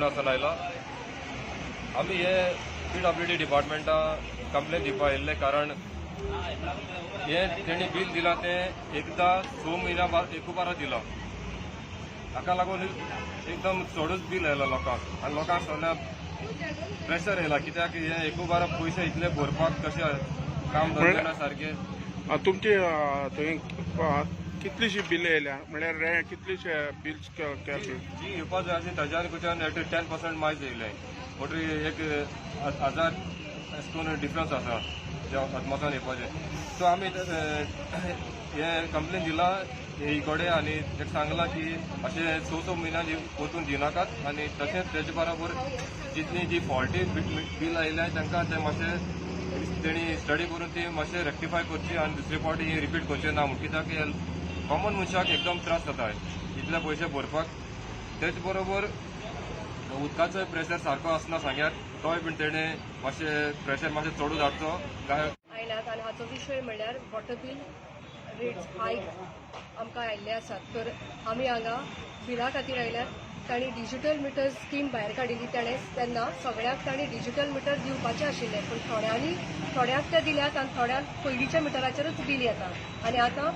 रिवणासान आयला. आमी हे पीडब्ल्यूडी डिपार्टमेंटा कंप्लेन दिवपा आयिल्ले, कारण हे तेणी बील दिलां तें एकदां 6 म्हयन्या बाद एकूबारा दिलां. हाका लागून एकदम चडूच बील आयला लोकांक आनी लोकांक सगळ्या प्रेशर येयला, कित्याक हे एकूबारा पयशे इतले भरपाक कशें काम धंदे ना सारके. तुमची थंय कितलीशी बिलां येयल्या, म्हणल्यार रेंट कितलीशे बिल्स केले? जी येवपा जाय आसली ताज्यान कडच्यान 10% मायज येयले, म्हणटकीर 1,000 अशें करून डिफरन्स आसा ज्या अदमासान येवपाचें. सो आमी हे कंप्लेन दिला हे कडेन आनी ताका सांगलां की अशें 6-6 म्हयन्यां वचून दिनाकात आनी तशेंच तेजे बरोबर जितली जी फॉल्टी बील आयल्या तांकां ते मातशें तेणी स्टडी करून ती मातशें रेक्टिफाय करची आनी दुसरे फावटी हे रिपीट करचें ना म्हूण, कित्याक कॉमन मनशाक एकदम त्रास जाता इतले पयशे भरपाक. तेच बरोबर उदकाचोय प्रेशर सारको आसना सांग्यार, तोय बीन तेणें मातशें प्रेशर मातशें चडूच हाडचो काय. आयल्यात आनी हाचो विशय म्हणल्यार वॉटर बील रेट्स हायक आमकां आयिल्ले आसात. तर आमी हांगा बिला खातीर आयल्यात. तांणी डिजिटल मिटर स्कीम भायर काडिल्ली तेणें, तेन्ना सगळ्यांक तांणी डिजिटल मिटर दिवपाचें आशिल्लें, पूण थोड्यांनी थोड्यांक ते दिल्यात आनी थोड्यांक पयलींच्या मिटराचेरूच बील येता आनी आतां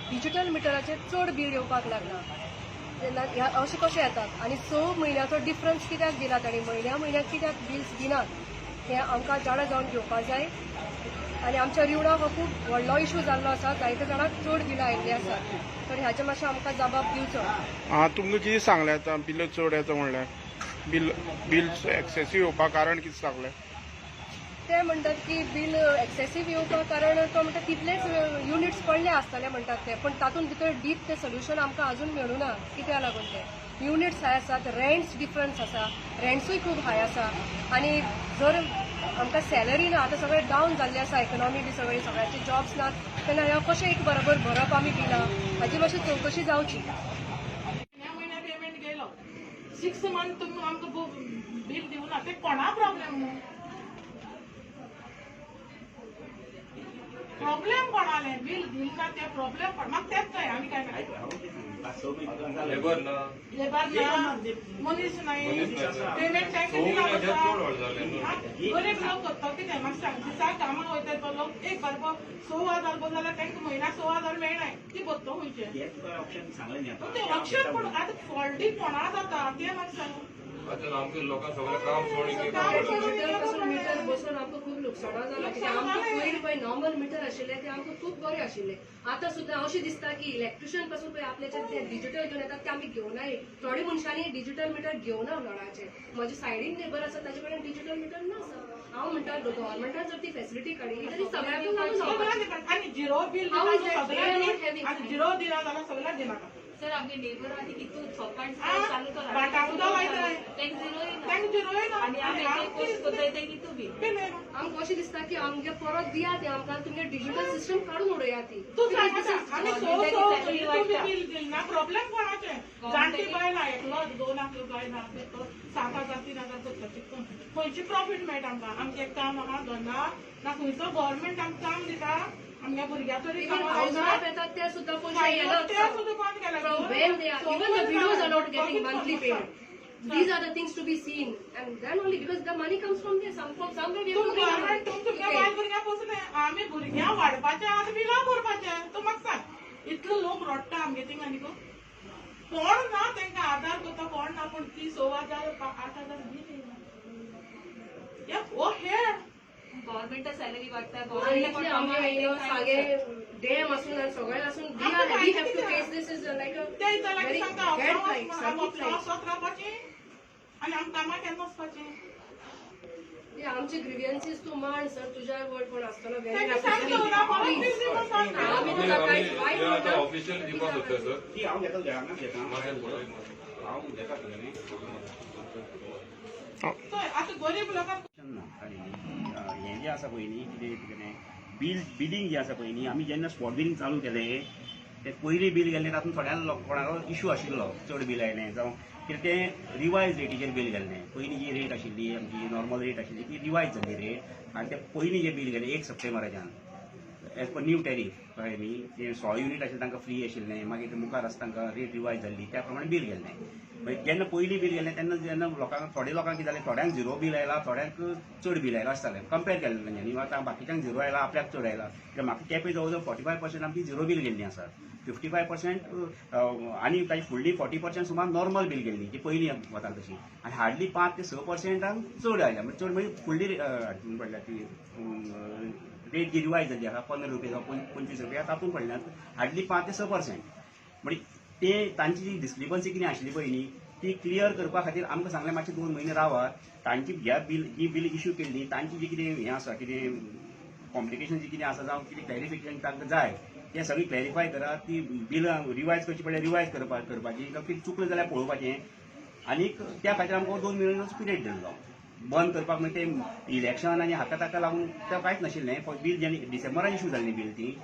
डिजिटल मिटराचेर चड बील येवपाक लागला. तेन्ना ह्या अशें कशें येतात आनी 6 म्हयन्याचो डिफरन्स कित्याक दिला तांणी, म्हयन्या म्हयन्याक कित्याक बिल्स दिनात हें आमकां जाणा जावन घेवपाक जाय. आनी आमच्या रिवणाक हो खूब व्हडलो इशू जाल्लो आसा, जायते जाणांक चड बिलां आयिल्लीं आसात, तर हाचें मातशें आमकां जबाब दिवचो. आं, तुमकां कितें सांगलें आतां बिल चड येता म्हणल्यार बिल बिल्स एक्सेसीव येवपाक कारण कितें सांगलें? ते म्हणटात की बील एक्सेसीव येवपाक कारण तो म्हणटा तितलेच युनिट्स पडले आसतले म्हणटात ते, पण तातूंत भितर डीप ते सोल्युशन आमकां अजून मेळूना कित्याक लागून ते युनिट्स हाय आसात, रेंट्स डिफरन्स आसा, रेंट्सूय खूब हाय आसा आनी जर आमकां सॅलरी ना, आतां सगळें डावन जाल्लें आसा, इकॉनॉमी बी सगळी, सगळ्यांचे जॉब्स नात, तेन्ना ह्या कशें एक बरोबर भरप आमी बिलां हाजी मातशी चवकशी जावची. म्हयन्या म्हयन्या पेमेंट गेलो, 6 मंथ तुमी आमकां बील दिवना, ते कोणा प्रॉब्लेम न्हू? प्रॉब्लेम कोणाले बील दिल ना ते प्रॉब्लेम कोण म्हाका तेच जाय, आमी काय ना. लेबर ना, लेबर ना, मनीस नाही, पेमेंट तांकां दिना. गरीब लोक करता कितें म्हाका सांग, दिसाक कामाक वयता तो लोक एक बारबो 6,000 बरो जाल्यार तांकां म्हयन्याक 6,000 मेळनाय, ती भरतो खंयचे? ते ऑप्शन पूण आतां फॉल्टी कोणा जाता तें म्हाका सांग. आतां आमच्या लोकांक सगळें काम सोडून मिटर पासून मिटर बसून आमकां खूब लुकसाणां जालां, कित्याक आमकां पयलीं पळय नॉर्मल मिटर आशिल्लें तें आमकां खूब बरें आशिल्लें. आतां सुद्दां अशें दिसता की इलेक्ट्रिशियन पासून पळय आपल्याचे ते डिजिटल घेवन येतात ते आमी घेवनाय. थोडे मनशांनी डिजिटल मिटर घेवना नळाचे. म्हजे सायडीन नेबर आसा ताजे कडेन डिजिटल मिटर ना आसा. हांव म्हणटा गव्हर्मेंटान जर ती फेसिलिटी काडिल्ली जाल्यार सगळ्यांकूच लागू जावपाची. आनी झिरो बील दिता, आनी झिरो दिना जाल्यार सगळ्यांक दिनाका. सर आमगे नेबर आनी कितू सकाळ चालू तो तांकां झिरो येना आनी आमी पोस्ट करताय ते कितू बील. आमकां अशें दिसता की आमगे परत दिया ते आमकां, तुमगे डिजिटल सिस्टम काडून उडया ती. तूं सांग आमी 6 बील दिल ना, प्रॉब्लेम कोणाचे? जाणटी बायलां एकलो 2 लाख बायलां 7,000 3,000 करता, चिकून खंयची प्रॉफीट मेळटा आमकां? आमचें एक काम आहा धंदा ना, खंयचो गव्हर्मेंट आमकां काम दिता? आमगे भुरग्यां तरी येतात ते सुद्दां पयशे येनात. When they are, even the widows are not getting monthly payment. These are the things to be seen, and then only because the money comes from there, some from somewhere we have to bring government तुमच्या बायल भुरग्यां पोसले, आमी भुरग्यां वाडपाचें आनी बिलां भरपाचें. तूं म्हाका सांग, इतलो लोक रडटा आमगे थिंगा न्ही गो, कोण ना तांकां आदार करता, कोण ना, पूण ती 6,000 8,000 बील येयना. हो हेळ गव्हर्मेंटा सॅलरी वाडटा, डॅम आसून आनी सगळें आसून we have to face this is like a very bad plight, सारकी plight. रावपाची आनी आमकां कामाक केन्ना वचपाचें? आमचे ग्रिव्हियन्सीस तूं मांड सर, तुज्या वर्ड कोण आसतलो. ऑफिशियल दिवपाक सोदता सर. हांव घेता, घेता, हांव घेता. आतां गरीब लोकांक हें जें आसा पळय न्ही, कितें कितें बील बिलींग जें आसा पळय न्ही, आमी जेन्ना स्पॉट बिलींग चालू केलें ते पयलीं बील गेल्लें तातूंत थोड्या कोणालो इशू आशिल्लो, चड बील आयलें जावं कितें, तें रिवायज रेटीचेर बील गेल्लें. पयलीं जी रेट आशिल्ली आमची नॉर्मल रेट आशिल्ली ती रिवायज जाल्ली रेट, आनी ते पयलीं जें बील गेलें 1 सप्टेंबराच्यान एज पर न्यू टॅरीफ, कळ्ळें न्ही. ते 16 युनीट आशिल्लें तांकां फ्री आशिल्लें, मागीर मुखार आसा तांकां रेट रिवायज जाल्ली, त्या प्रमाणे बील गेल्लें. मागीर जेन्ना पयलीं बील गेलें तेन्ना जेन्ना लोकांक, थोडे लोकांक कितें जालें, थोड्यांक झिरो बील आयला, थोड्यांक चड बील आयला अशें जालें. कंपेर केल्लें तेंच्यांनी, आतां बाकीच्यांक झिरो आयला, आपल्याक चड आयला. कित्याक म्हाका केंपे जवळ जवळ 45% आमची झिरो बील गेल्लीं आसात, 55% आनी ताची फुडली 40% सुमार नॉर्मल बील गेल्ली जी पयलीं वताली तशी, आनी हार्डली 5 ते 6% चड आयल्या. म्हणजे चड म्हणजे फुडली हातून पडल्या ती रेट जी रिवायज जाल्ली आसा 15 रुपया जावं 25 रुपया तातूंत पडल्या हार्डली 5 ते 6%. म्हणजे ते तांची जी डिस्क्रिपन्सी कितें आशिल्ली पळय न्ही ती क्लियर करपा खातीर आमकां सांगलें मातशें 2 म्हयने रावात, तांची ह्या बील जी बील इश्यू केल्ली तांची जी कितें हें आसा, कितें कॉम्प्लिकेशन जी कितें आसा जावं कितें क्लॅरिफिकेशन तांकां जाय तें सगळें क्लॅरिफाय करात. ती बिलां रिवायज करची पडल्यार रिवायज करपाची, जावं कितें चुकलें जाल्यार पळोवपाचें. आनीक त्या खातीर आमकां 2 म्हयन्याचो पिरियड दिल्लो बंद करपाक. म्हणजे तें इलेक्शन आनी हाका ताका लागून तें कांयच नाशिल्लें. बील जेन्ना डिसेंबरान इश्यू जाल्ली बील ती,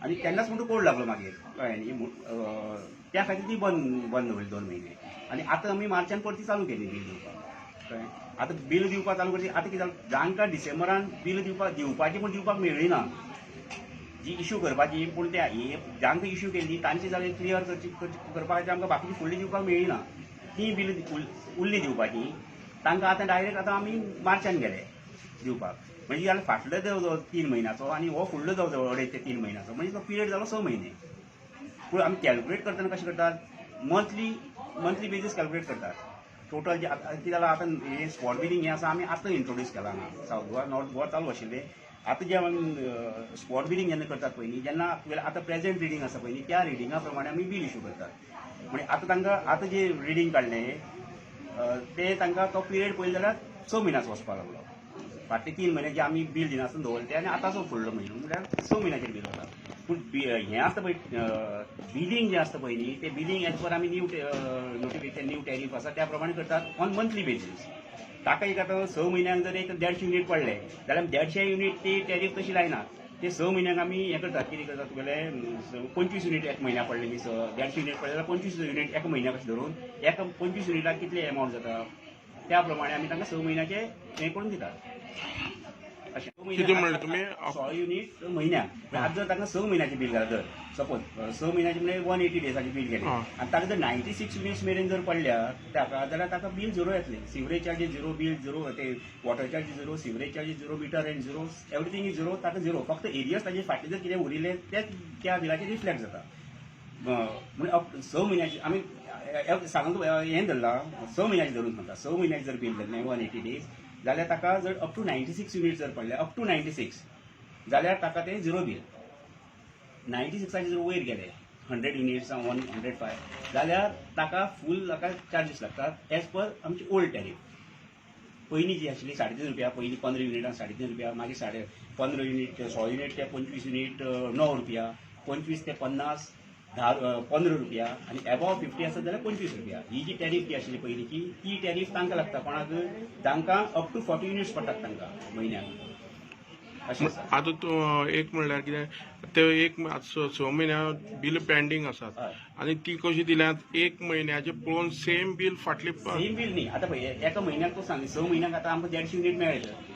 आनी तेन्नाच म्हणटूच कोड लागलो मागीर, कळ्ळें न्ही. त्या खातीर ती बंद दवरली 2 म्हयने. आनी आतां आमी मार्चान परती चालू केली बील दिवपाक, कळ्ळें. आतां बील दिवपाक चालू करची. आतां कितें जालें, जांकां डिसेंबरान बील दिवपाची पूण दिवपाक मेळ्ळी ना जी इश्यू करपाची, पूण ते जांकां इश्यू केल्ली तांची जाल्यार क्लियर करपा खातीर आमकां बाकीची फुडली दिवपाक मेळ्ळी ना. ती बील उरली दिवपाची तांकां. आतां डायरेक्ट आतां आमी मार्चान गेले दिवपाक, म्हणजे जाल्यार फाटलो जवळ जवळ 3 म्हयन्याचो आनी हो फुडलो जवळ जवळ 2.5 ते 3 म्हयन्याचो, म्हणजे तो पिरियड जालो 6 म्हयने. पूण आमी कॅल्कुलेट करतना कशें करतात, मंथली बेजीस कॅल्कुलेट करतात टोटल. जे आतां कितें जालां, आतां हें स्पॉट बिलींग हें आसा आमी आतां इंट्रोड्यूस केलां हांगा सावथ गोवा, नॉर्थ गोवा चालू आशिल्लें. आतां जें आमी स्पॉट बिलींग जेन्ना करतात पळय न्ही, जेन्ना आतां प्रेजेंट रिडींग आसा पळय न्ही, त्या रिडिंगा प्रमाणे आमी बील इश्यू करतात. म्हणजे आतां तांकां आतां जें रिडींग काडलें ते तांकां तो पिरियड पळयलो जाल्यार 6 म्हयन्याचो वचपाक लागलो. फाटले 3 म्हयने जे आमी बील दिनासतना दवरले ते आनी आतांचो फुडलो म्हयनो म्हणल्यार 6 म्हयन्याचेर बील वता. पूण हें आसता पळय बिलींग जें आसता पळय न्ही, तें बिलींग एज पर आमी न्यू नोटिफिकेशन न्यू टॅरीफ आसा त्या प्रमाणे करतात ऑन मंथली बेजीस. ताका एक आतां 6 म्हयन्यांक जर एक 150 युनीट पडले जाल्यार आमी 150 युनीट ती टॅरीफ तशी लायना. ते 6 म्हयन्यांक आमी हें करतात, कितें करतात तुगेले 25 युनीट एक म्हयन्याक पडले न्ही, 150 युनीट पडले जाल्यार 25 युनीट एका म्हयन्याक अशें धरून एका 25 युनिटाक कितले एमावंट जाता त्या प्रमाणे आमी तांकां 6 म्हयन्याचे हें करून दितात. अशें कितें म्हणलें तुमी? 16 युनीट म्हयन्याक. आतां जर तांकां 6 म्हयन्याचें बील घालें, जर सपोज 6 म्हयन्याचें म्हणजे 180 डेजाचें बील गेलें आनी ताका जर 96 युनिट्स मेरेन जर पडल्या ताका जाल्यार ताका बील झिरो येतलें. Sewerage charges zero, bill zero, ते water charges zero, sewerage charges zero, meter rent zero, everything is zero. ताका झिरो, फक्त एरियर्स ताजे फाटले जर कितें उरिल्लें ते त्या बिलाचेर रिफ्लेक्ट जाता. म्हणजे 6 म्हयन्याचे आमी सांगून हें धरलां, 6 म्हयन्याचें धरून सांगता. 6 म्हयन्याचें जर बील धरलें 180 डेज जाल्यार ताका जर अप टू 96 युनिट जर पडले, अप टू 96 जाल्यार ताका ते झिरो बील. 96 जर वयर गेले 100 युनिट्स जावं 105 जाल्यार ताका फूल ताका चार्जीस लागतात एज पर आमची ओल्ड टॅरीफ. पयलीं जी आशिल्ली 3.5 रुपया, पयलीं 15 युनिटां 3.5 रुपया, मागीर 15.5 युनिट 16 युनिट ते 25 युनिट 9 रुपया, 25 ते 50 15 रुपया आनी एबॉव 50 आसत जाल्यार 25 रुपया. ही जी टॅरीफ जी आशिल्ली पयलींची ती टॅरीफ तांकां लागता कोणाक, तांकां अप टू 40 युनिट्स पडटात तांकां म्हयन्याक. अशें आसा. आतां तूं एक म्हणल्यार कितें ते एक 6 म्हयन्या बील पेंडींग आसात आनी ती कशी दिल्यात एक म्हयन्याचे पळोवन सेम बील फाटली सेम बील न्ही. आतां पळय एका म्हयन्याक तूं सांग, 6 म्हयन्याक आतां आमकां 150 युनिट मेळ्ळे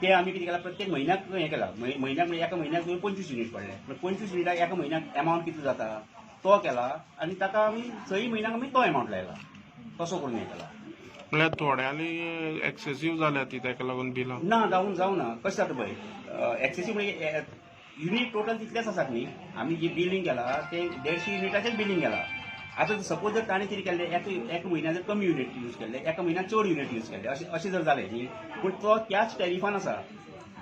ते आमी कितें केलां प्रत्येक म्हयन्याक हें केलां. म्हयन्याक म्हणजे एका म्हयन्याक 25 युनिट पडले, 25 युनिटाक एका म्हयन्याक एमावंट कितलो जाता तो केला आनी ताका आमी 6 म्हयन्याक आमी तो एमावंट लायला, तसो करून हें केला. म्हणल्यार थोड्यांनी एक्सेसीव जाल्या ती ताका लागून बिलां ना जावन जावना. कशें जाता पळय एक्सेसीव म्हणजे युनिट टोटल तितलेच आसात न्ही. आमी जे बिलींग केला ते 150 युनिटाचेच बिलींग केला. आतां सपोज जर ताणें कितें केल्लें, एका म्हयन्याक जर कमी युनिट यूज केल्ले, एका म्हयन्याक चड युनिट यूज केल्ले, अशें जर जालें न्ही, पूण तो त्याच टॅरिफान आसा.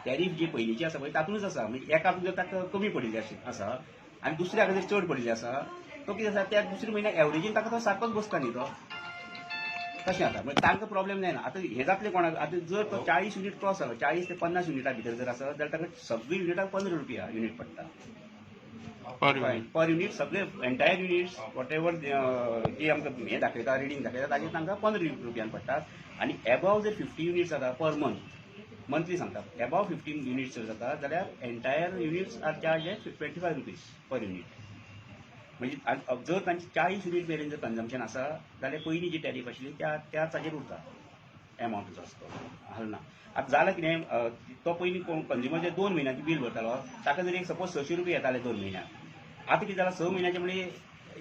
टॅरीफ जी पयलींची आसा पळय तातूंतच आसा. म्हणजे एका जर ताका कमी पडिल्ली आसा आनी दुसऱ्याक जर चड पडिल्ली आसा, तो कितें आसा त्या दुसऱ्या म्हयन्याक एवरेजीन ताका तो सारकोच बसता न्ही तो. तशें जाता म्हणजे तांकां प्रॉब्लेम जायना. आतां हें जातलें कोणाक, आतां जर तो 40 युनिट क्रॉस जालो, 40 ते 50 युनिटा भितर जर आसत जाल्यार ताका सगळी युनिटाक 15 रुपया युनिट पडटा पर युनिट. सगळे एंटायर युनिट्स what ever जे आमकां हें दाखयता, रिडींग दाखयता ताजेर तांकां 15 रुपयान पडटात. आनी एबाव जर 50 युनिट्स जाता पर मंथ, मंथली सांगता, एबाव 15 युनिट्स जर जाता जाल्यार entire units are charge at 25 rupees per unit. म्हणजे जर तांचे 40 युनिट मेरेन जर कन्जम्पशन आसा जाल्यार पयलीं जी टॅरीफ आशिल्ली त्या ताजेर उरता. एमावंट जो आसा तो हालना. आतां जालें कितें, तो पयलीं कोण कंज्युमर जे 2 म्हयन्याचे बील भरतालो ताका जर एक सपोज 600 रुपया येताले 2 म्हयन्याक, आतां कितें जालां 6 म्हयन्याचे म्हणजे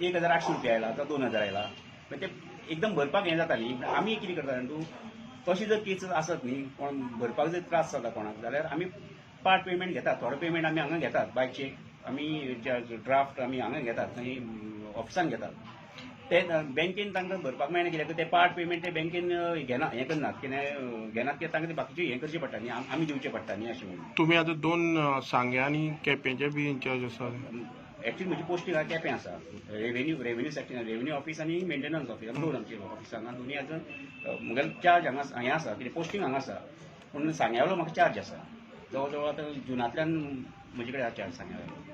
1800 रुपया आयला जावं 2000 आयला, मागीर ते एकदम भरपाक हें जाता न्ही. आमी कितें करता जाणा तूं, तशी जर केस आसत न्ही कोण भरपाक जर त्रास जाता कोणाक जाल्यार आमी पार्ट पेमेंट घेतात, थोडो पेमेंट आमी हांगा घेतात बाय चेक, आमी ड्राफ्ट आमी हांगा घेतात थंय ऑफिसान घेतात, ते बँकेन तांकां भरपाक मेळना कित्याक ते पार्ट पेमेंट ते बँकेन घेना, हें करनात कितें घेनात कित्याक तांकां ते बाकीचे हें करचें पडटा न्ही, आमी दिवचें पडटा न्ही अशें म्हणून. तुमी आतां 2 सांग्या आनी केपेंचे बी इन्चार्ज आसा. एक्चुअली म्हजी पोस्टिंग हांगा केपें आसा, रेवेन्यू सेक्शन, रेवेन्यू ऑफिस आनी मेंटेनन्स ऑफिस, दोन आमचे ऑफिस हांगा दोनूय आतां म्हगेलो चार्ज हांगा हें आसा कितें पोस्टिंग हांगा आसा, पूण सांग्यावलो म्हाका चार्ज आसा जवळ जवळ आतां जुनांतल्यान म्हजे कडेन आसा चार्ज सांग्यावलो.